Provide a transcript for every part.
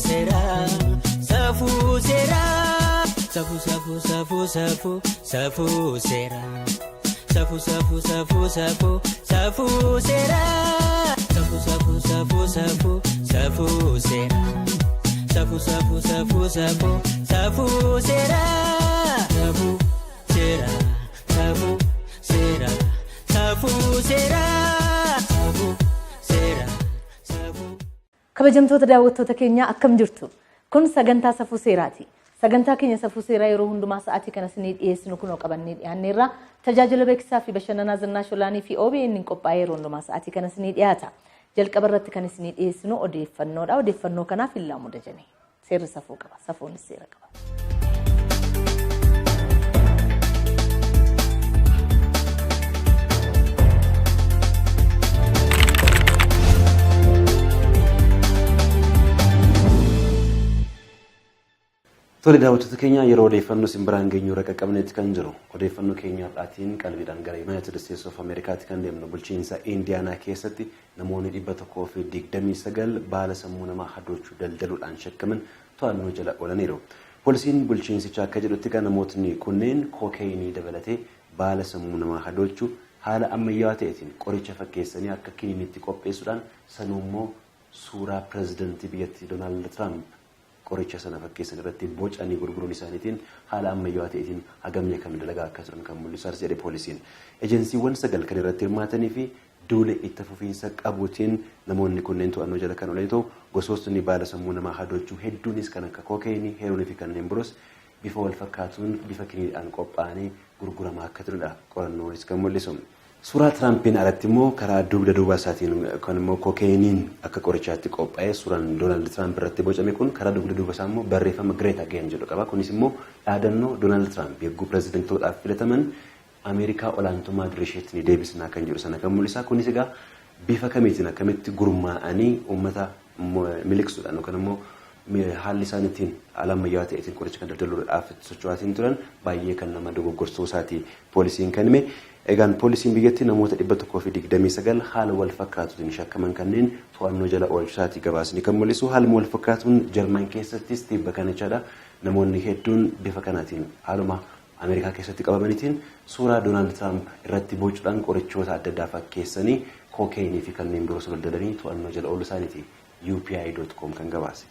seeraa safuu seeraa safuu safuu safuu safuu safuu seeraa safuu safuu safuu safuu safuu seeraa safuu safuu safuu safuu safuu seeraa safuu safuu safuu safuu safuu seeraa safuu seeraa safuu seeraa safuu seeraa safuu seeraa safuu. Kabajamtoota daawwattoota keenyaa, akkam jirtu? Kun sagantaa Safuu Seeraati. Sagantaa keenya Safuu Seeraa yeroo hundumaa sa'aatii kana isinii dhiyeessinu kunoo qabannee dhiyaanneerra. Tajaajila beeksisaa fi bashannanaa Zinnaash Olaanii fi OBN qophaa'ee yeroo hundumaa sa'aatii kana isinii dhiyaata. Jalqaba irratti kan isinii dhiyeessinu odeeffannoodha. Odeeffannoo kanaaf Illaa Dajanee. Seerri safuu qaba. Safuunis seera qaba. Tole daawwattoota keenya, yeroo odeeffannoo isin biraan geenyu irra qaqqabneetti kan jiru. Odeeffannoo keenya har'aatiin qalbiidhaan gara United States of Ameerikaatti kan deemnu, bulchiinsa Indiyaanaa keessatti namoonni 129 baala sammuu namaa hadoochuu daldaluudhaan shakkaman to'annoo jala oolaniiru. Poolisiin bulchiinsichaa akka jedhutti kan namootni kunneen kookeyinii dabalatee baala sammuu namaa hadoochuu haala ammayyaawaa ta'eetiin qoricha fakkeessanii akka kiniinitti qopheessuudhaan, sanuu immoo suuraa pireezidantii biyyattii Doonaald Tiraamp qoricha sana fakkeessan irratti bocanii gurguruun isaaniitiin haala ammayyaawaa ta'eetiin hagamni kan dalagaa akka turan kan mul'isu jedhe poolisiin. Ejensiiwwan sagal kan irratti hirmaatanii fi duula itti fufiinsa qabuutiin namoonni kunneen to'annoo jala kan oolan ta'u, gosootni baala sammuu namaa hadoochuu hedduunis kan akka kookeenii, heeroonii fi kanneen biroos bifa wal fakkaatuun bifa kiniidhaan qophaa'anii gurguramaa akka turanidha qorannoonis kan mul'isu. Suuraa Tiraampiin alatti immoo karaa dugda duuba isaatiin kan immoo kokeeniin akka qorichaatti qophaa'ee suuraan Doonaald Tiraamp irratti bocame kun karaa dugda duuba isaa immoo barreeffama "Great Again" jedhu qaba. Kunis immoo dhaadannoo Doonaald Tiraamp yogguu pirezidantoodhaaf filataman Ameerikaa olaantummaa durii isheetti ni deebisnaa kan jedhu sana kan mul'isa. Kunis egaa bifa kamiitiin akkamitti gurmaa'anii uummata miliqsuudhaan yookaan immoo haalli isaan ittiin haala ammayyaawaa ta'eetiin qoricha kan daldaluudhaaf itti socho'aatiin turan baay'ee kan nama dogoggorsuu isaati poolisiin kan hime. Egaan poolisiin biyyattii namoota 129 haala wal fakkaatuutiin shakkaman kanneen to'annoo jala oolchuu isaati gabaasni kan mul'isu. Haaluma wal fakkaatuun Jarman keessattis tibba kana jechaadha, namoonni hedduun bifa kanaatiin haaluma Ameerikaa keessatti qabamaniitiin suuraa Doonaald Tiraamp irratti bocuudhaan qorichoota adda addaa fakkeessanii kookeenii fi kanneen biroos daldalanii to'annoo jala ooluu isaaniiti UPI.com kan gabaase.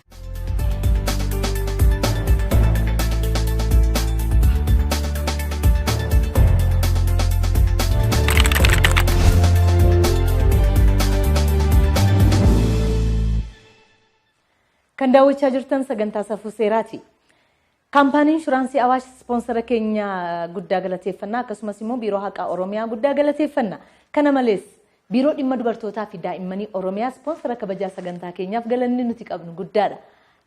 Kan daawwachaa jirtan sagantaa Safuu Seeraati. Kaampaaniin Inshuraansii Awaash ispoonsara keenya guddaa galateeffannaa, akkasumas immoo Biiroo Haqaa Oromiyaa guddaa galateeffanna. Kana malees Biiroo Dhimma Dubartootaa fi Daa'immanii Oromiyaa ispoonsara kabajaa sagantaa keenyaaf galanni nuti qabnu guddaadha.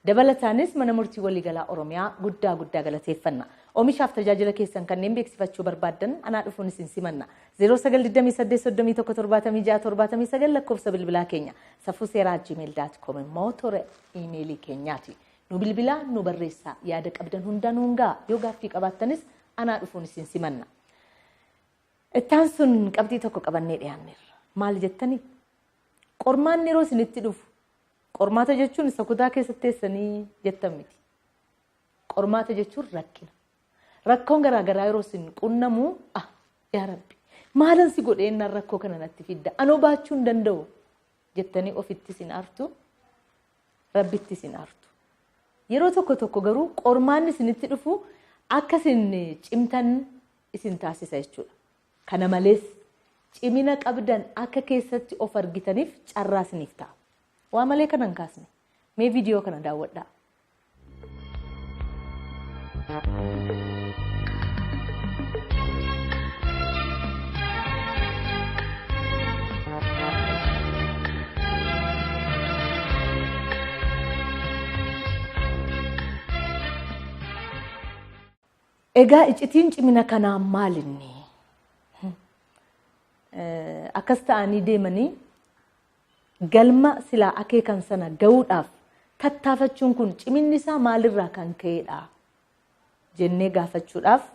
Dabalataanis Mana Murtii Waliigalaa Oromiyaa guddaa guddaa galateeffanna. Oomishaaf tajaajila keessan kanneen beeksifachuu barbaaddan anaa dhufuun isin simanna. 0928 31 76 79 lakkoofsa bilbilaa keenya. Safuuseeraa@gmail.com immoo toora iimeelii keenyaati. Nu bilbilaa, nu barreessaa, yaada qabdan hundaa nuun ga'a, yoo gaaffii qabaattanis anaa dhufuun isin simanna. Ittaan sun qabxii tokko qabannee dhiyaanneerra. Maal jettanii? Qormaanni yeroo isinitti dhufu, qormaata jechuun isa kutaa keessatti teessanii jettan miti. Qormaata jechuun rakkina. Rakkoon garaagaraa yeroo isin qunnamu, "Ah, yaa Rabbi, maalan si godhee innaan rakkoo kana natti fidda? Anoo baachuu hin danda'u" jettanii ofitti isin aartu, Rabbitti isin aartu. Yeroo tokko tokko garuu qormaanni isinitti dhufu akka isin cimtan isin taasisa jechuudha. Kana malees cimina qabdan akka keessatti of argitaniif carraa isiniif ta'a. Waa malee kana hin kaasne. Mee viidiyoo kana daawwadhaa. Egaa iccitiin cimina kanaa maalinni? Akkas ta'anii deemanii galma silaa akeekan sana ga'uudhaaf tattaafachuun kun ciminni isaa maalirraa kan ka'edha jennee gaafachuudhaaf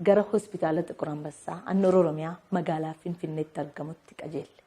gara hospitaala Xiqur Ambassaa handhuura Oromiyaa magaalaa Finfinneetti argamutti qajeelle.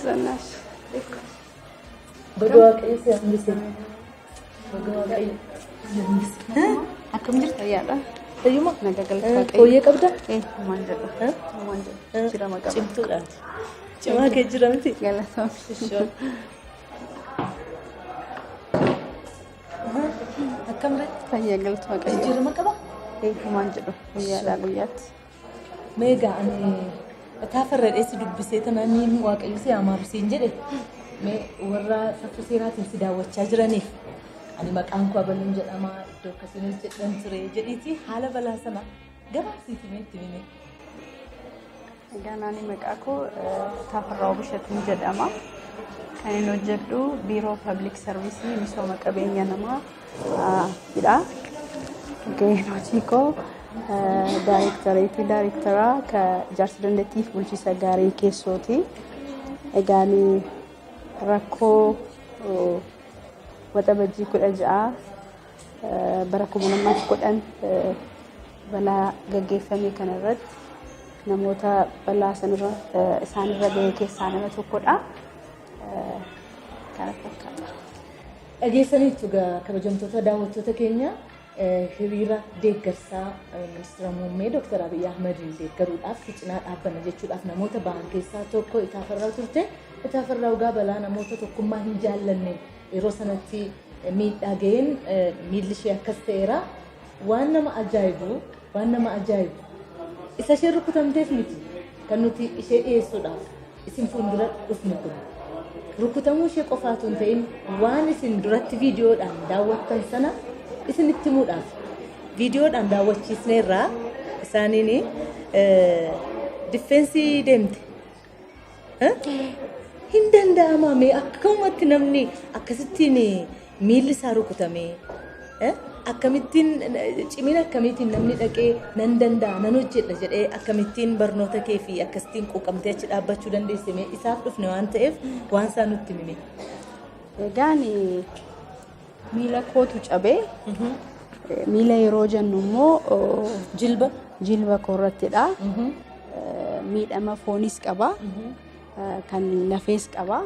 ዘናሽ። Baga Waaqayyo si hambise. Baga Waaqayyo si hambise. Akkam jirta? Fayyaadha. Fayyuma? Nagaa galata Waaqayyo. Fooyyee qabda? Maal jedhu? Maal jedhu? Jijjiirama qaba. Cimtuudhaan. Cimaa kee jira miti? Galatoom. Akkam ree? Fayyaa galata Waaqayyo. Jijjiirama qaba? Maal jedhu? Guyyaadhaa guyyaatti. Meegaa ani taafarradhee si dubbisee tanaan Waaqayyo si amaaru siin jedhe, mee warra safuu seeraatiin si daawwachaa jiraniif ani maqaan koo abaluun jedhama, iddoo akkasiin hojjedhan ture jedhiiti haala balaa sana gabaabsiiti mee itti himi. Egaa naani maqaa koo Taafarraa Bishatuun jedhama. Kan inni hojjedhu Biiroo Pablic Service Misooma Qabeenya Namaa dha. Gaheen hojii koo daayirektareetii daayirektaraa ka ijaarsa dandeettii fi bulchiinsa gaarii keessooti. Egaan rakkoo Waxabajjii 16 bara 2010 balaa gaggeeffame kanarratti namoota balaa sanirra isaanirra gahe keessaa nama tokkodha. Kana fakkaata. Dhageessaniitu egaa kabajamtoota daawwattoota keenya, hiriira deeggarsaa ministeera muummee Dr. Abiyyi Ahmediin deeggaruudhaaf si cinaa dhaabbanna jechuudhaaf namoota ba'an keessaa tokko Itaafarraa turte. Itaafarraa egaa balaa namoota tokkummaa hin jaallanne yeroo sanatti miidhaa ga'een miilli ishee akkas ta'eera. Waan nama ajaa'ibu, waan nama ajaa'ibu, isa ishee rukutamteef miti kan nuti ishee dhiyeessuudhaaf isin fuuldura dhufne kun. Rukutamuu ishee qofaatu hin ta'in, waan isin duratti viidiyoodhaan daawwattan sana isinitti himuudhaaf viidiyoodhaan daawwachiisneerraa isaaniin defense deemte. Hin danda'amaa mee akkamumatti namni akkasittiin miilli isaa rukutamee akkamittiin, cimina akkamiitiin namni dhaqee nan danda'a, nan hojjedha jedhee, akkamittiin barnoota kee fi akkasittiin quuqamtee achi dhaabbachuu dandeesse? Mee isaaf dhufne waan ta'eef waan isaa nutti himi. Egaan miila kootu cabee, miila yeroo jennu immoo Jilba. Jilba koorrattidha. Miidhama foonis qaba. Kan lafees qaba.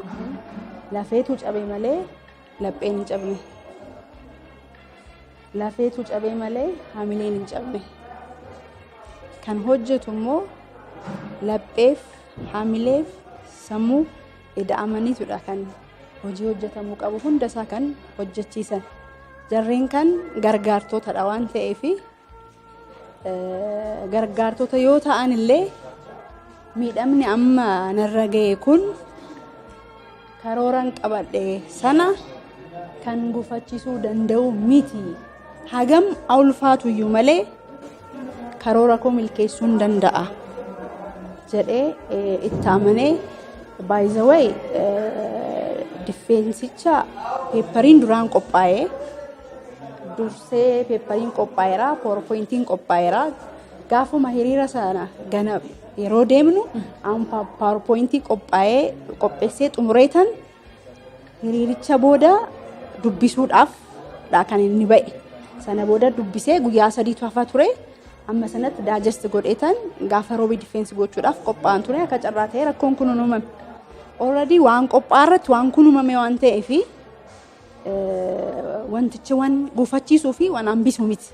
Lafeetu cabee malee lapheen hin cabne. Lafeetu cabee malee hamileen hin cabne. Kan hojjetu immoo lapheef, hamileef, sammuu ida'amaniitudha kan hojii hojjetamuu qabu hundasaa kan hojjechiisan. Jarreen kan gargaartotadha waan ta'eef, gargaartota yoo ta'an illee miidhamni amma narra ga'e kun karooran qabadhe sana kan gufachiisuu danda'u miti. Hagam ulfaatu iyyuu malee karoora koo milkeessuu hin danda'a jedhee itti amanee. By the way, defensicha paperiin duraan qophaa'ee, dursee paperiin qophaa'eera, PowerPointiin qophaa'eera. Gaafuma hiriira sana gana yeroo deemnu an PowerPointii qophaa'ee qopheessee xumureetan hiriiricha booda dubbisuudhaaf dha kan inni ba'e. Sana booda dubbisee guyyaa 3tu hafa ture. Amma sanatti digest godheetan gaafa roobii defense gochuudhaaf qophaa'an ture. Akka carraa ta'e rakkoon kun uumame. Already waan qophaa'arratti waan kun uumame waan ta'eefi wantichi waan gufachiisuu fi waan hambisu miti.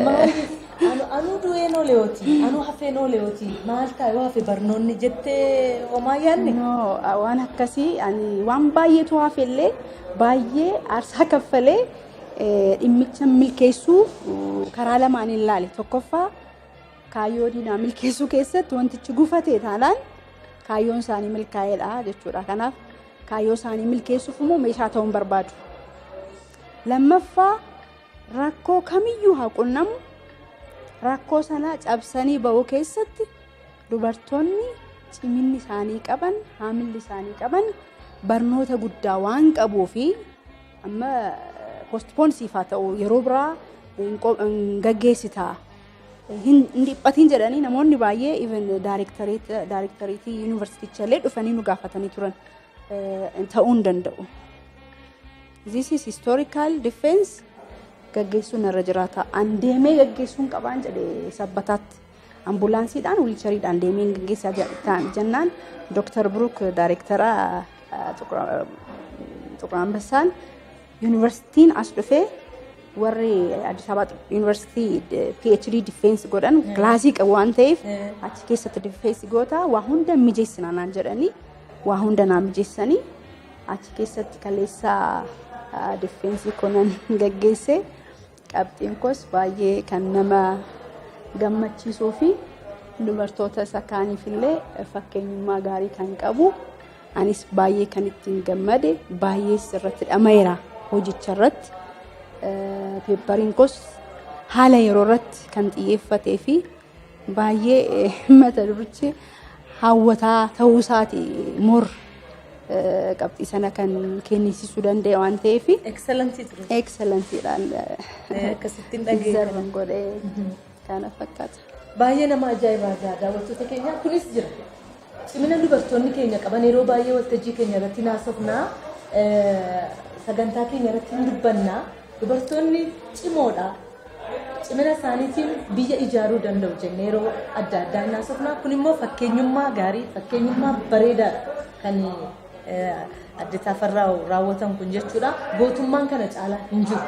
Maaliif anuu du'een ooleyooti, anuu hafeen ooleyooti, maal ta'a yoo hafe barnoonni jettee homaa yaadne? No, waan akkasii ani waan baay'eetu hafe illee baay'ee aarsaa kaffalee dhimmicha milkeessuu karaa lamaan ilaale. Tokkoffaa, kaayyoo diinaa milkeessuu keessatti wantichi gufate taanaan kaayyoon isaanii milkaa'eedha jechuudha. Kanaaf kaayyoo isaanii milkeessuuf immoo meeshaa ta'uu hin barbaadu. Lammaffaa, rakkoo kamiyyuu haa qunnamu, rakkoo sana cabsanii ba'uu keessatti dubartoonni ciminni isaanii qaban, haamilli isaanii qaban barnoota guddaa waan qabuu fi amma postpone siif haa ta'u, yeroo biraa hin gaggeessitaa, hin dhiphatiin jedhanii namoonni baay'ee, even daayirektareetii yuunivarsiitichaa illee dhufanii nu gaafatanii turan. Ta'uu hin danda'u. This is historical defense, gaggeessuun irra jiraata. An deemee gaggeessuun qabaan jedhe Sabbataatti. Ambulaansiidhaan wheelchairiidhaan deemee gaggeessaa jennaan Dooktar Biruk daayireektara Xuqur Anbassaan yuunivarsiitiin as dhufee warri Addis Ababa yuunivarsiitii PhD defense godhan kilaasii qabu waan ta'eef achi keessatti defense goota, waa hunda mijeessina naan jedhanii, waa hunda naa mijeessanii, achi keessatti kaleessaa defense konan gaggeesse. Qabxiin koos baay'ee kan nama gammachiisuu fi dubartoota isa kaaniif illee fakkeenyummaa gaarii kan qabu, anis baay'ee kan ittiin gammade, baay'ees irratti dhama'eera hojicha irratti. Paperiin koos haala yeroo irratti kan xiyyeeffatee fi baay'ee mata durichi hawwataa ta'uu isaati mor qabxii sana kan kennisiisuu danda'e waan ta'eef. Excellentii ture. Excellentiidhaan. Akkasittiin dhageeffatan. Godhee kana fakkaata. Baay'ee nama ajaa'ibaa, daawwattoota keenya, kunis jira. Cimina dubartoonni keenya qaban yeroo baay'ee waltajjii keenya irratti naasofnaa, sagantaa keenya irratti hin dubbannaa. Dubartoonni cimoodha. Cimina isaaniitiin biyya ijaaruu danda'u jennee yeroo adda addaa naasofnaa. Kun immoo fakkeenyummaa gaarii, fakkeenyummaa bareedaadha kan adde Tafarraa raawwatan kun jechuudha. Gootummaan kana caalaa hin jiru.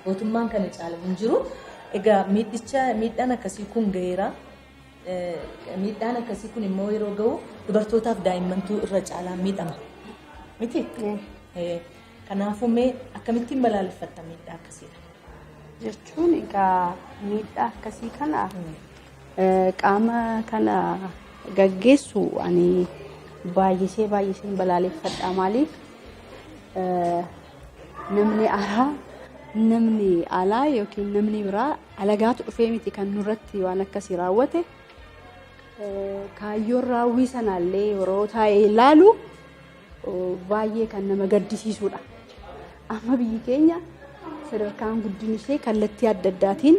Gootummaan kana caalaa hin jiru. Egaa miidhicha miidhaan akkasii kun ga'eera. Miidhaan akkasii kun immoo yeroo ga'u dubartootaaf daa'immantuu irra caalaa miidhama. Miti? Kanaafuu mee akkamittiin balaaleffatta miidhaa akkasiidha? Jechuun egaa miidhaa akkasii kana qaama kana gaggeessu ani baay'isee baay'iseen balaaleffadha. Maaliif, namni alaa, namni alaa yookiin namni biraa alagaatu dhufee miti kan nurratti waan akkasii raawwate. Kaayyoon raawwii sanaallee yeroo taa'ee ilaalu baay'ee kan nama gaddisiisudha. Amma biyyi keenya sadarkaan guddinni ishee kallattii adda addaatiin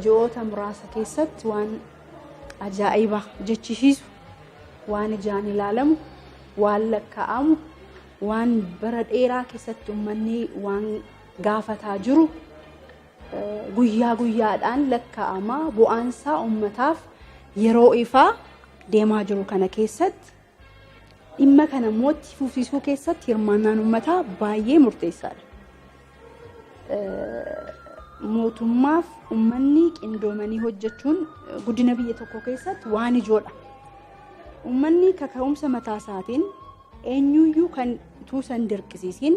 ji'oota muraasa keessatti waan ajaa'iba jechisiisu, waan ijaan ilaalamu, waan lakkaa'amu, waan bara dheeraa keessatti uummanni waan gaafataa jiru guyyaa guyyaadhaan lakkaa'amaa bu'aansaa uummataaf yeroo ifaa deemaa jiru kana keessatti dhimma kana immoo itti fufsiisuu keessatti hirmaannaan uummataa baay'ee murteessaadha. Mootummaaf uummanni qindoomanii hojjechuun guddina biyya tokko keessatti waan ijoodha. Uummanni kaka'umsa mataa isaatiin eenyuyyuu kan tuusan dirqisiisiin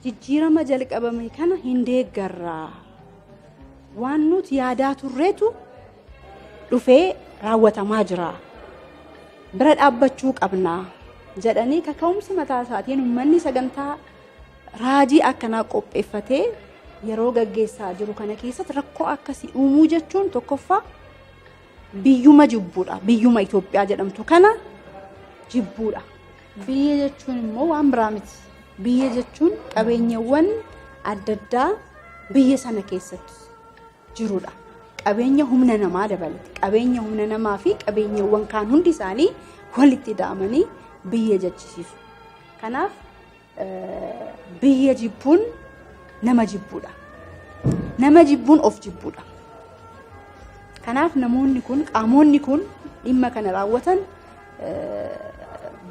jijjiirama jalqabame kana hin deeggarraa. Waan nuti yaadaa turreetu dhufee raawwatamaa jira. Bira dhaabbachuu qabna jedhanii kaka'umsa mataa isaatiin uummanni sagantaa raajii akkanaa qopheeffatee yeroo gaggeessaa jiru kana keessatti rakkoo akkasii uumuu jechuun tokkoffaa biyyuma jibbuudha. Biyyuma Itoophiyaa jedhamtu kana jibbuudha. Biyya jechuun immoo waan biraa miti. Biyya jechuun qabeenyawwan adda addaa biyya sana keessatti jirudha. Qabeenya humna namaa dabalate. Qabeenya humna namaa fi qabeenyawwan kaan hundi isaanii walitti da'amanii biyya jechisiisu. Kanaaf biyya jibbuun nama jibbuudha. Nama jibbuun of jibbuudha. Kanaaf namoonni kun, qaamonni kun dhimma kana raawwatan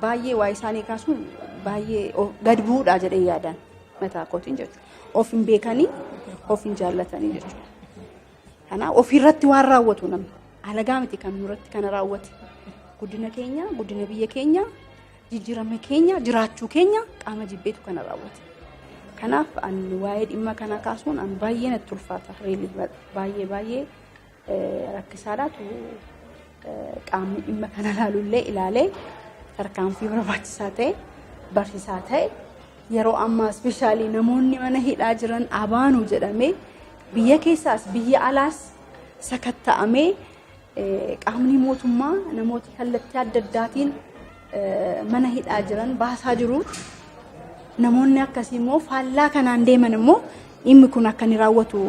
baay'ee waa isaanii kaasuun baay'ee gad bu'uudha jedhee yaadan mataa kootiin jechuudha. Of hin beekanii, of hin jaallatanii jechuudha. Kanaaf ofirratti waan raawwatu namni alagaa miti kan nurratti kana raawwate. Guddina keenya, guddina biyya keenya, jijjiirama keenya, jiraachuu keenya qaama jibbeetu kana raawwate. Kanaaf ani waa'ee dhimma kana kaasuun an baay'ee natti ulfaata. Baay'ee baay'ee rakkisaadha. Qaamni dhimma kana ilaalullee ilaalee tarkaanfii barbaachisaa ta'e, barsiisaa ta'e, yeroo ammaa especially namoonni mana hidhaa jiran abaanuu jedhamee biyya keessaas biyya alaas sakatta'amee, qaamni mootummaa namoota kallattii adda addaatiin mana hidhaa jiran baasaa jiru. Namoonni akkasii immoo faallaa kanaan deeman immoo dhimmi kun akka inni raawwatu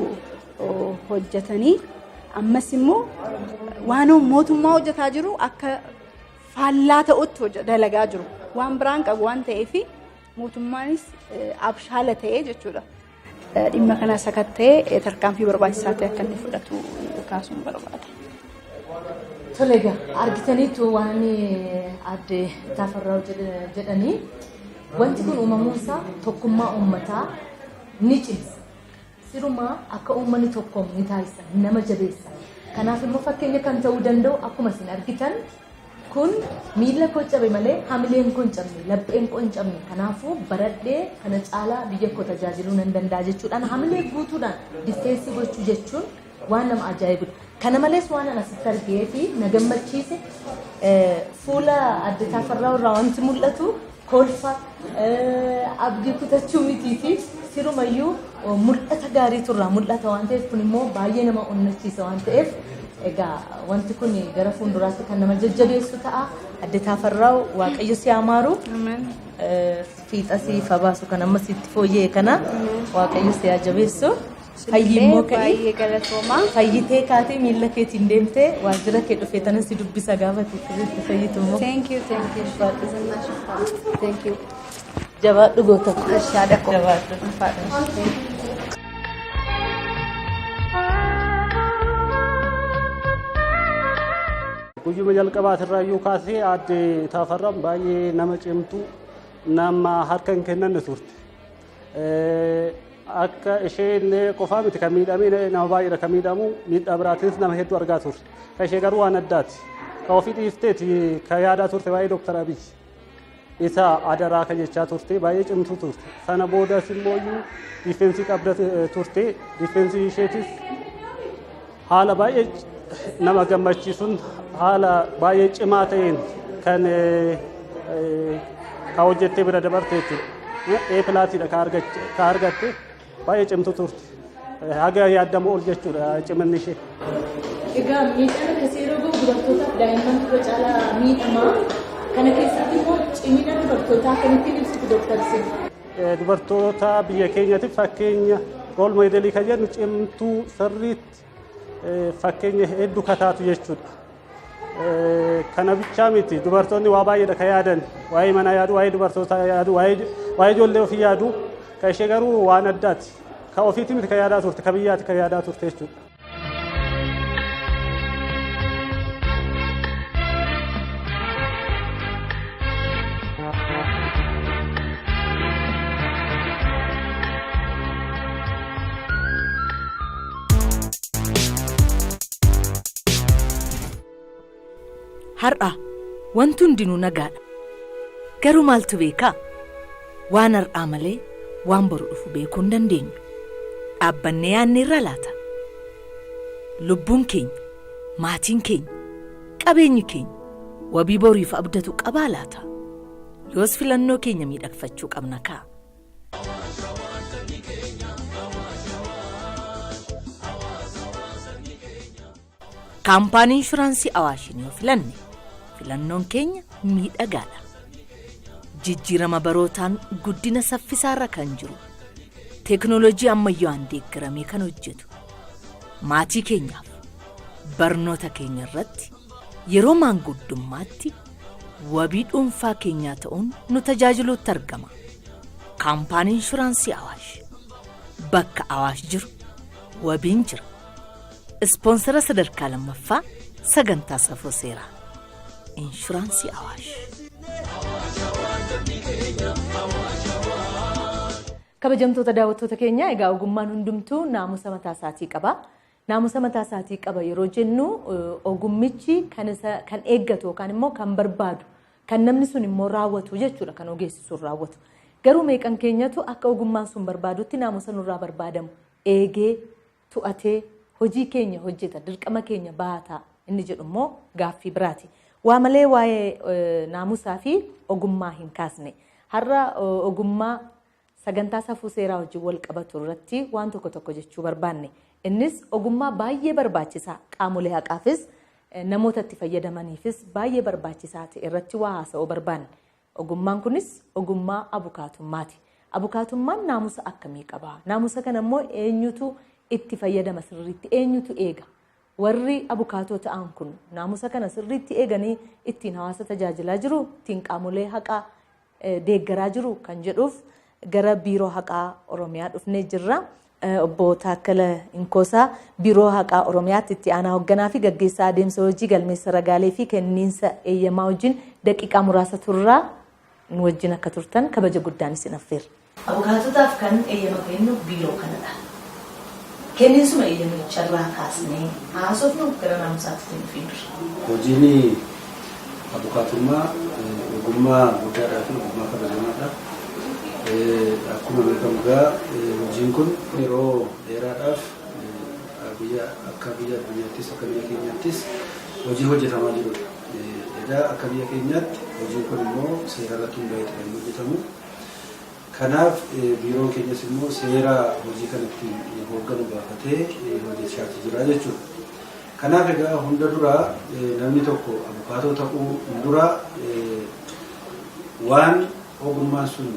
hojjetanii, ammas immoo waan mootummaa hojjetaa jiru akka faallaa ta'utti dalagaa jiru. Waan biraan qabu waan ta'eef mootummaanis abshaala ta'ee jechuudha. Dhimma kana sakatta'ee tarkaanfii barbaachisaa ta'e akka inni fudhatu kaasuun barbaada. Tole egaa argitaniitu waan Aadde Taafarraa jedhanii wanti kun uumamuunsaa tokkummaa uummataa ni cimsa. Sirumaa akka uummanni tokkoomu ni taasisa, nama jabeessa. Kanaaf immoo fakkeenya kan ta'uu danda'u akkuma isin argitan kun miila koo cabe malee hamileen koo hin cabne, lapheen koo hin cabne. Kanaafuu baradhee kana caalaa biyya koo tajaajiluu nan danda'a jechuudhaan hamilee guutuudhaan defense gochuu jechuun waan nama ajaa'ibudha. Kana malees waan ani asitti argee fi na gammachiise, fuula Aadde Taafarraa irraa wanti mul'atu kolfa, abdii kutachuu mitii fi sirumayyuu mul'ata gaariitu irraa mul'ata waan ta'eef, kun immoo baay'ee nama onnachiisa waan ta'eef, egaa wanti kun gara fuulduraatti kan nama jajjabeessu ta'a. Aadde Taafarraa, Waaqayyo si haa maaru. Fiixa siif haa baasu, kan amma sitti fooyya'e kana Waaqayyo si haa jabeessu. Fayyi immoo ka'i. Baay'ee galatoomaa. Fayyitee kaatee miila keetiin deemtee waajjira kee dhufee tana si dubbisa gaafa itti fayyitu immoo. Thank you, thank you. Thank you. Jabaadhu goota. Ashaadha koo. Jabaadhu. Ulfaadha. Thank you. Guyyuma jalqabaatirraa kaasee Aadde Taafarraan baay'ee nama cimtuu, nama harka hin kennanne turte. Akka ishee illee qofaa miti kan miidhamee, nama baay'eedha kan miidhamu, miidhaa biraatiinis nama hedduu argaa turte. Kan ishee garuu waan addaati. Kan ofii dhiifteeti kan yaadaa turte baay'ee Dooktar Abiy. Isa adaraa kan jechaa turte, baay'ee cimtuu turte. Sana boodas immoo defense qabda turte. Defense isheetis haala baay'ee nama gammachiisuun, haala baay'ee cimaa ta'een kan hojjettee bira dabarte jechuudha. A plusiidha kan argatte, baay'ee cimtuu turte. Haga yaadamu ol jechuudha ciminni ishee. Egaa miidhaan akkasii yeroo gahu dubartootaaf daa'imman irra caalaa miidhamaa. Kana keessatti immoo cimina dubartootaa akkamittiin ibsitu, Dooktar Sin? Dubartoota biyya keenyaatiif fakkeenya, role model kan jennu, cimtuu sirriitti fakkeenya hedduu kataatu jechuudha. Kana bichaa miti, dubartoonni waa baay'eedha kan yaadan, waa'ee manaa yaadu, waa'ee dubartootaa yaadu, waa'ee ijoollee ofii yaadu. Kan ishee garuu waan addaati. Kan ofiitti miti kan yaadaa turte, kan biyyaati kan yaadaa turte jechuudha. Har'a wanti hundinuu nagaadha. Garuu maaltu beekaa? Waan har'aa malee waan boru dhufu beekuu hin dandeenyu. Dhaabbannee yaadne irra laata? Lubbuun keenya, maatiin keenya, qabeenyi keenya wabii boriif abdatu qabaa laata? Yoos filannoo keenya miidhagfachuu qabna kaa. Kaampaanii Inshuraansii Awaashin yoo filanne filannoon keenya miidhagaadha. Jijjiirama barootaan guddina saffisaarra kan jiru, teeknooloojii ammayyaa'aan deeggaramee kan hojjetu, maatii keenyaaf, barnoota keenya irratti, yeroo maanguddummaatti wabii dhuunfaa keenyaa ta'uun nu tajaajiluutti argama. Kaampaanii Inshuraansii Awaash, bakka Awaash jiru wabiin jira. Ispoonsara sadarkaa lammaffaa sagantaa Safuu Seeraa, Inshuraansii Awaash. Kabajamtoota daawwattoota keenya, egaa ogummaan hundumtuu naamusa mataa isaatii qaba. Naamusa mataa isaatii qaba yeroo jennu, ogummichi kan isa kan eeggatu yookaan immoo kan barbaadu, kan namni sun immoo raawwatu jechuudha, kan ogeessi sun raawwatu. Garuu meeqan keenyatu akka ogummaan sun barbaadutti naamusa nurraa barbaadamu eegee to'atee hojii keenya hojjeta, dirqama keenya baata inni jedhu immoo gaaffii biraati. Waa malee waa'ee naamusaa fi ogummaa hin kaasne. Har'a ogummaa sagantaa Safuu Seeraa wajjin wal qabatu irratti waan tokko tokko jechuu barbaanne. Innis ogummaa baay'ee barbaachisaa qaamolee haqaafis namoota itti fayyadamaniifis baay'ee barbaachisaa ta'e irratti waa haasa'uu barbaanne. Ogummaan kunis ogummaa abukaatummaati. Abukaatummaan naamusa akkamii qaba? Naamusa kana immoo eenyutu itti fayyadama sirriitti? Eenyutu eega? Warri abukaatoo ta'an kun naamusa kana sirriitti eeganii ittiin hawaasa tajaajilaa jiru, ittiin qaamolee haqaa deeggaraa jiru kan jedhuuf gara Biiroo Haqaa Oromiyaa dhufnee jirra. Obbo Taakkala Inkoosaa Biiroo Haqaa Oromiyaatti itti aanaa hoogganaa fi gaggeessaa adeemsa hojii galmeessa ragaalee fi kenniinsa eeyyamaa wajjin daqiiqaa muraasa turraa nu wajjin akka turtan kabaja guddaan isin affeerra. Abukaatotaaf kan eeyyama kennu biiroo kanadha. Kenniinsuma eeyyamicharraa kaasnee haasofnu gara naamusaatti nu fidu. Hojiin abukaatummaa ogummaa guddaadhaa fi ogummaa kabajamaadha. Akkuma beekamu egaa hojiin kun yeroo dheeraadhaaf biyya akka biyya addunyaattis akka biyya keenyaattis hojii hojjetamaa jirudha. Egaa akka biyya keenyaatti hojiin kun immoo seera irratti hundaa'ee kan inni hojjetamu. Kanaaf biiroon keenyas immoo seera hojii kan ittiin hoogganu baafatee hojjechaa jira jechuudha. Kanaaf egaa hunda dura namni tokko abukaatoo ta'uu dura waan ogummaan sun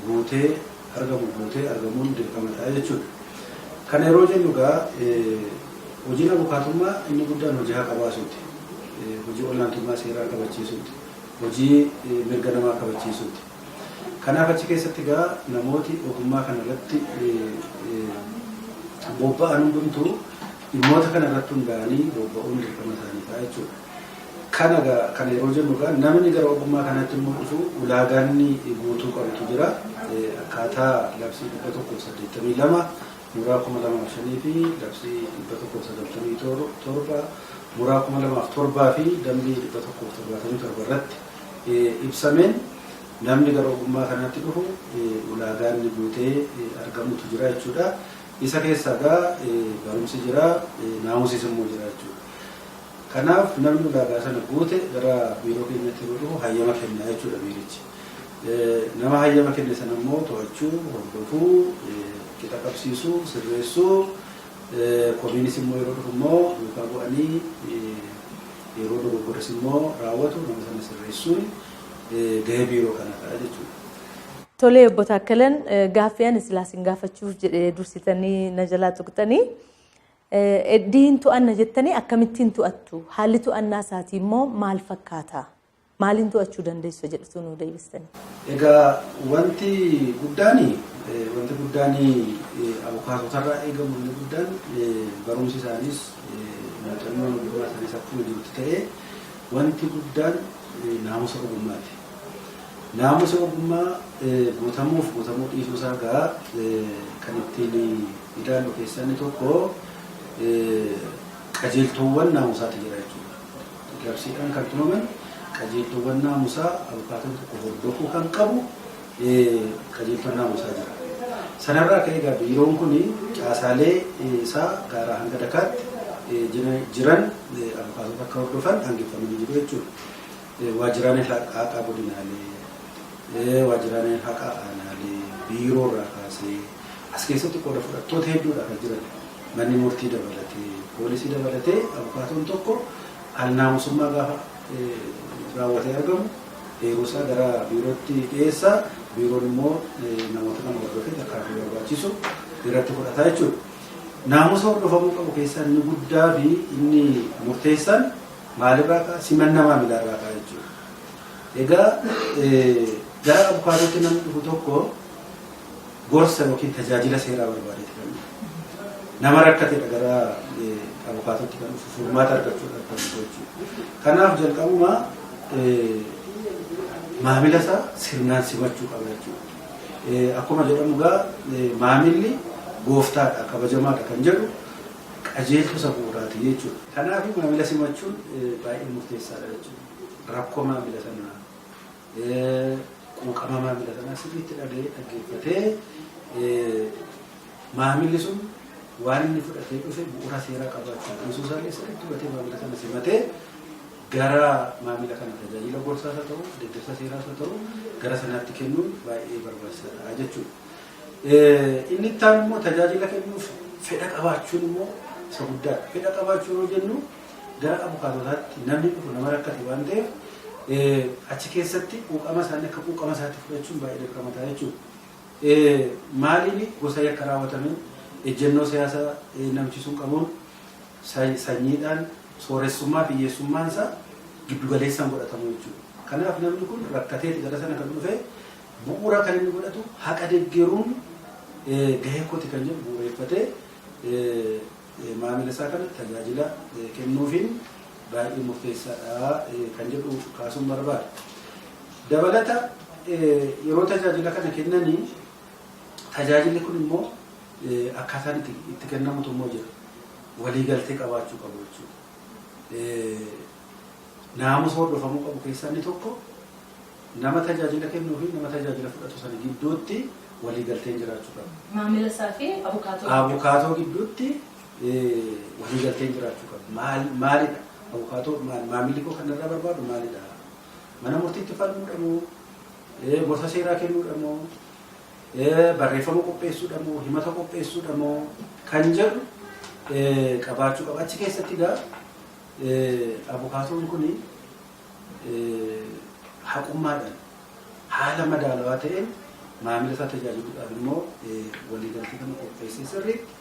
guutee argamu guutee argamuun dirqama ta'a jechuudha. Kana yeroo jennu egaa hojiin abukaatummaa inni guddaan hojii haqa baasuuti. Hojii olaantummaa seeraa kabachiisuuti. Hojii mirga namaa kabachiisuuti. Kanaaf achi keessatti egaa namooti ogummaa kana irratti bobba'an hundumtuu dhimmoota kana irratti hundaa'anii bobba'uun dirqama isaanii ta'a jechuudha. Kana kana yeroo jennu egaa namni gara ogummaa kanaatti immoo dhufu ulaagaan guutuu qabutu jira. Akkaataa labsii 182 muraa 2005 fi labsii 197 muraa 2007 fi dambii 177 irratti ibsameen namni gara ogummaa kanaatti dhufu ulaagaan guutee argamutu jira jechuudha. Isa keessaa egaa barumsi jira, naamusis immoo jira jechuudha. Kanaaf namni ulaagaa sana guute gara biiroo keenyatti yeroo dhufu hayyama kenna jechuudha biirichi. Nama hayyama kenne sana immoo to'achuu, hordofuu, qixa qabsiisuu, sirreessuu, komiinis immoo yeroo dhufu immoo duukaa bu'anii yeroo dogoggoras immoo raawwatu nama sana sirreessuun gahee biiroo kanaa jechuudha. Tolee obbo Taakkalan, gaaffii ani silaa isin gaafachuuf jedhee dursitanii na jalaa tuqxanii diin to'anna jettanii akkamittiin to'attu? Haalli to'annaa isaatii immoo maal fakkaata? Maaliin to'achuu dandeessu jedhutu nu deebistanii? Egaa wanti guddaani wanti guddaani abukaatotarraa eegamu inni guddaan barumsi isaaniis muuxannoon ogummaa isaaniis akkuma jirutti ta'ee wanti guddaan naamusa ogummaati. Naamusa ogummaa guutamuuf guutamuu dhiisuu isaa egaa kan ittiin ilaallu keessaa inni tokko qajeeltoowwan naamusaati jira jechuudha. Labsiidhaan kan tumaman qajeeltoowwan naamusaa abukaatoon tokko hordofuu kan qabu qajeeltoon naamusaa jira. Sanarraa ka'ee egaa biiroon kun caasaalee isaa gaaraa hanga dakaatti jiran abukaatota akka hordofan aangeffamanii jiru jechuudha. Waajjiraaleen haqaa godinaalee, waajjiraaleen haqaa aanaalee, biiroo irraa kaasee as keessatti qooda fudhattoota hedduudha kan jiran. Manni murtii dabalatee, poolisii dabalatee abukaatoon tokko alnaamusummaa gaafa raawwatee argamu eeruu isaa gara biirootti dhiyeessa. Biiroon immoo namoota kana hordofee tarkaanfii barbaachisu irratti fudhata jechuudha. Naamusa hordofamuu qabu keessaa inni guddaa fi inni murteessaan maalirraa ka'a? Simannaa maamilaarraa ka'a jechuudha. Egaa gara abukaatootti namni dhufu tokko gorsa yookiin tajaajila seeraa barbaadeeti kan dhufu. Nama rakkatedha gara abukaatootti kan dhufu furmaata argachuudhaaf kan dhufu jechuudha. Kanaaf jalqabumaa maamila isaa sirnaan simachuu qaba jechuudha. Akkuma jedhamu egaa maamilli gooftaadha kabajamaadha kan jedhu qajeeltu isa bu'uuraati jechuudha. Kanaaf maamila simachuun baay'ee murteessaadha jechuudha. Rakkoo maamila sanaa quuqama maamila sanaa sirriitti dhaga'ee dhaggeeffatee maamilli sun waan inni fudhatee dhufe bu'uura seeraa qabaachuu dhiisuu isaallee sirriitti hubatee maamila sana simatee gara maamila kana tajaajila gorsaas haa ta'u deeggarsa seeraas haa ta'u gara sanaatti kennuun baay'ee barbaachisaadha jechuudha. Inni itti aanu immoo tajaajila kennuuf fedha qabaachuun immoo isa guddaadha. Fedha qabaachuu yeroo jennu gara abukaatotaatti namni dhufu nama rakkate waan ta'eef achi keessatti quuqama isaanii akka quuqama isaatti fudhachuun baay'ee dirqama ta'a jechuudha. Maaliin gosa yakka raawwatameen ejjennoo siyaasaa namichi sun qabuun sanyiidhaan sooressummaa fi hiyyeessummaan isaa giddu galeessaan godhatamu jechuudha. Kanaaf namni kun rakkateeti gara sana kan dhufe bu'uura kan inni godhatu haqa deeggaruun gahee kooti kan jedhu bu'uureffatee maamila isaa kana tajaajila kennuufiin baay'ee murteessaadha kan jedhu kaasuun barbaada. Dabalata yeroo tajaajila kana kennanii tajaajilli kun immoo akkaataan itti kennamutu immoo jira. Waliigaltee qabaachuu qabu jechuudha. Naamusa hordofamuu qabu keessaa inni tokko nama tajaajila kennuu fi nama tajaajila fudhatu sana gidduutti waliigalteen jiraachuu qaba. Maamila isaa fi abukaatoo. Abukaatoo gidduutti waliigalteen jiraachuu qaba. Maalidha? Abukaatoo maamilli koo kan irraa barbaadu maalidha? Mana murtiitti falmuudha moo? Gorsa seeraa kennuudha moo? Barreeffama qopheessuudha moo? Himata qopheessuudha moo? Kan jedhu qabaachuu qaba. Achi keessatti egaa abukaatoon kun haqummaadhaan haala madaalawaa ta'een maamila isaa tajaajiluudhaaf immoo waliigaltee kana qopheessee sirriitti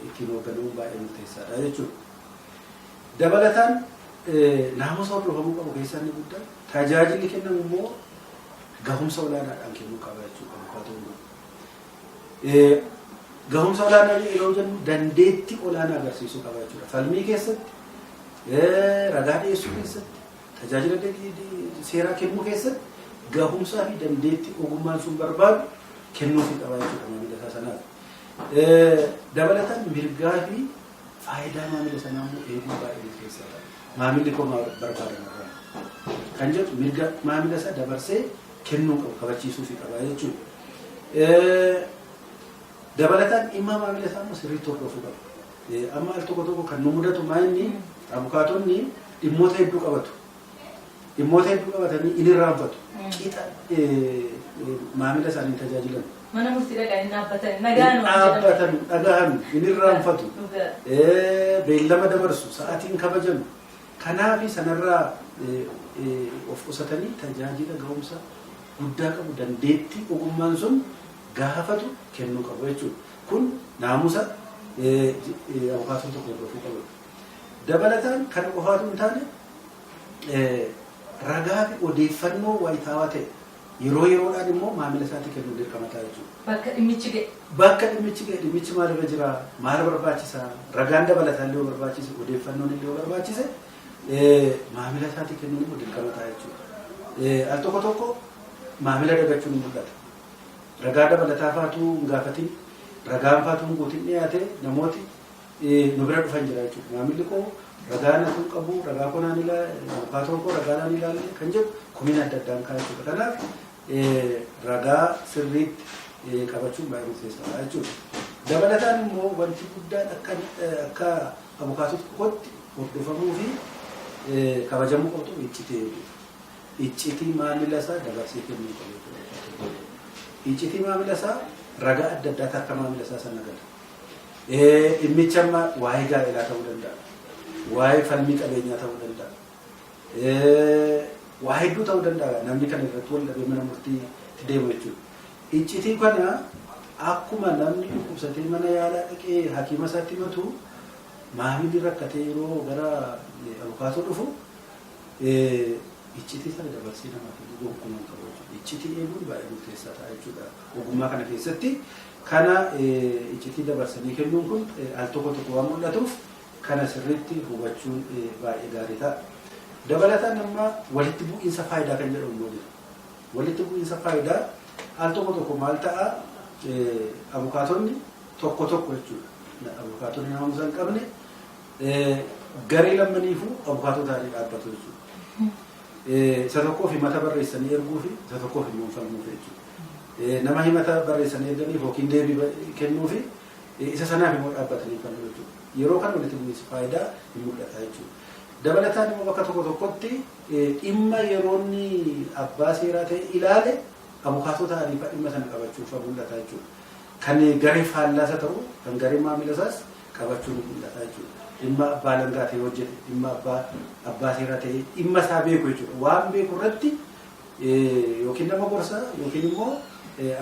ittiin hoogganuun baay'ee murteessaadha jechuudha. Dabalataan naamusa hordofamuu qabu keessaa inni guddaan tajaajilli kennamu immoo gahumsa olaanaadhaan kennuu qaba jechuudha abukaatoon kun. Gahumsa olaanaa yeroo jennu dandeettii olaanaa agarsiisuu qaba jechuudha. Falmii keessatti, ragaa dhiyeessuu keessatti, tajaajila seeraa kennuu keessatti gahumsaa fi dandeettii ogummaan sun barbaadu kennuufii qaba jechuudha maamila isaa sanaaf. Dabalataan mirgaa fi faayidaa maamila sanaa immoo eeguun baay'ee murteessaadha. Maamilli koo maal barbaada narraa kan jedhu mirga maamila isaa dabarsee kennuu qabu kabachiisuufii qaba jechuudha. Dabalataan dhimma maamila isaa immoo sirriitti hordofuu qaba. Amma al tokko tokko kan nu mudatu maa inni abukaatonni dhimmoota hedduu qabatu. Dhimmoota hedduu qabatanii in irraanfatu. Qixa maamila isaanii tajaajilan. Mana murtii dhaqanii dhaabbatan nagaan waan jedhamu. Dhaabbatan dhagahan in irraanfatu. Beellama dabarsu sa'aatiin kabajanu. Kanaafi sanarraa of qusatanii tajaajila gahumsa guddaa qabu dandeettii ogummaan sun gaafatu kennuu qabu jechuudha. Kun naamusa abukaatoon tokko hordofuu qabu. Dabalataan kana qofaatu hin taane ragaa fi odeeffannoo wayitaawaa ta'e yeroo yeroodhaan immoo maamila isaatti kennuu dirqama ta'a jechuudha. Bakka dhimmichi ga'e. Bakka dhimmichi ga'e dhimmichi maalirra jira, maal barbaachisaa, ragaan dabalataan illee yoo barbaachise, odeeffannoon illee yoo barbaachise maamila isaatti kennuun immoo dirqama ta'a jechuudha. Al tokko tokko maamila dagachuun ni mul'ata. Ragaa dabalataa faatu hin gaafatin, ragaan faatu hin guutin dhiyaate namooti nu bira dhufan jira jechuudha. Maamilli koo ragaa na kun qabu, ragaa koo naan ilaalle, abukaatoon koo ragaa naan ilaalle kan jedhu komiin adda addaan ka'a jechuudha. Kanaaf ragaa sirriitti qabachuun baay'ee murteessaadha jechuudha. Dabalataan immoo wanti guddaan akka abukaatoo tokkotti hordofamuu fi kabajamuu qabdu iccitii eeguudha. Iccitii maamila isaa dabarsee kennuu qabu jechuudha. Iccitii maamila isaa ragaa adda addaatu harka maamila isaa sana gala. Dhimmichi amma waa'ee gaa'elaa ta'uu danda'a. Waa'ee falmii qabeenyaa ta'uu danda'a. Waa hedduu ta'uu danda'a namni kana irratti wal dhabee mana murtiitti deemu jechuudha. Iccitii kana akkuma namni dhukkubsatee mana yaalaa dhaqee hakiima isaatti himatu maamilli rakkatee yeroo gara abukaatoo dhufu iccitii sana dabarsee namaaf kennuu gonkumaa hin qabu jechuudha. Iccitii eeguun baay'ee murteessaa ta'a jechuudha. Ogummaa kana keessatti kana iccitii dabarsanii kennuun kun al tokko tokko waan mul'atuuf kana sirriitti hubachuun baay'ee gaarii ta'a. Dabalataan amma walitti bu'iinsa faayidaa kan jedhamu immoo jira. Walitti bu'iinsa faayidaa al tokko tokko maal ta'a abukaatonni tokko tokko jechuudha. Abukaatonni naamusa hin qabne garee lammaniifuu abukaatoo ta'anii dhaabbatu jechuudha. Isa tokkoof himata barreessanii erguu fi isa tokkoof immoo falmuuf jechuudha. Nama himata barreessanii erganiif yookiin deebii kennuu fi isa sanaaf immoo dhaabbatanii falmuu jechuudha. Yeroo kana walitti bu'iinsi faayidaa hin mul'ata jechuudha. Dabalataan immoo bakka tokko tokkotti dhimma yeroonni abbaa seeraa ta'e ilaale abukaatoo ta'anii dhimma sana qabachuuf mul'ata jechuudha. Kan garee faallaasa ta'u kan garee maamila isaas qabachuun ni mul'ata jechuudha. Dhimma abbaa alangaa ta'e hojjete, dhimma abbaa seeraa ta'e dhimma isaa beeku jechuudha. Waan beeku irratti yookiin nama gorsa yookiin immoo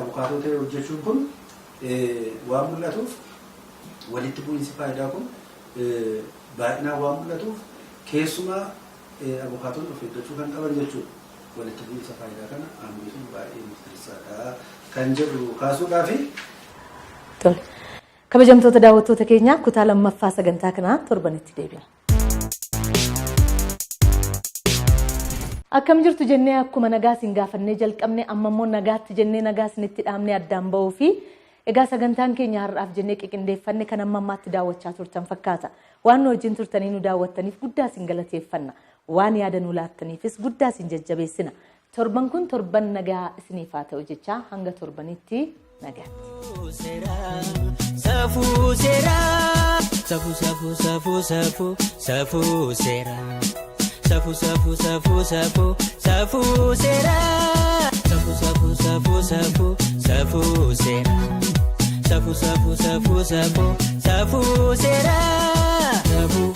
abukaatoo ta'e hojjechuun kun waan mul'atuuf walitti bu'iinsi faayidaa kun baay'inaan waan mul'atuuf keessumaa abukaatoon of eeggachuu kan qaban jechuudha. Walitti bu'iinsa faayidaa kana hambisuun baay'ee murteessaadha kan jedhu kaasuudhaafi. Tole. Kabajamtoota daawwattoota keenyaa, kutaa lammaffaa sagantaa kanaa torbanitti deebina. Akkam jirtu jennee akkuma nagaa isin gaafannee jalqabne, amma immoo nagaatti jennee nagaa isinitti dhaamnee addaan ba'uu fi egaa sagantaan keenya har'aaf jennee qiqindeeffanne kan amma ammaatti daawwachaa turtan fakkaata. Waan nu wajjin turtanii nu daawwattaniif guddaa isin galateeffanna. Waan yaada nu laattaniifis guddaa isin jajjabeessina. Torban kun torban nagaa isiniif haa ta'u jechaa, hanga torbanitti nagaatti. Safuu seeraa. Safuu safuu safuu safuu safuu seeraa. Safuu safuu safuu safuu safuu seeraa. Safuu safuu safuu safuu safuu seeraa. Safuu safuu safuu safuu safuu seeraa. Safuu.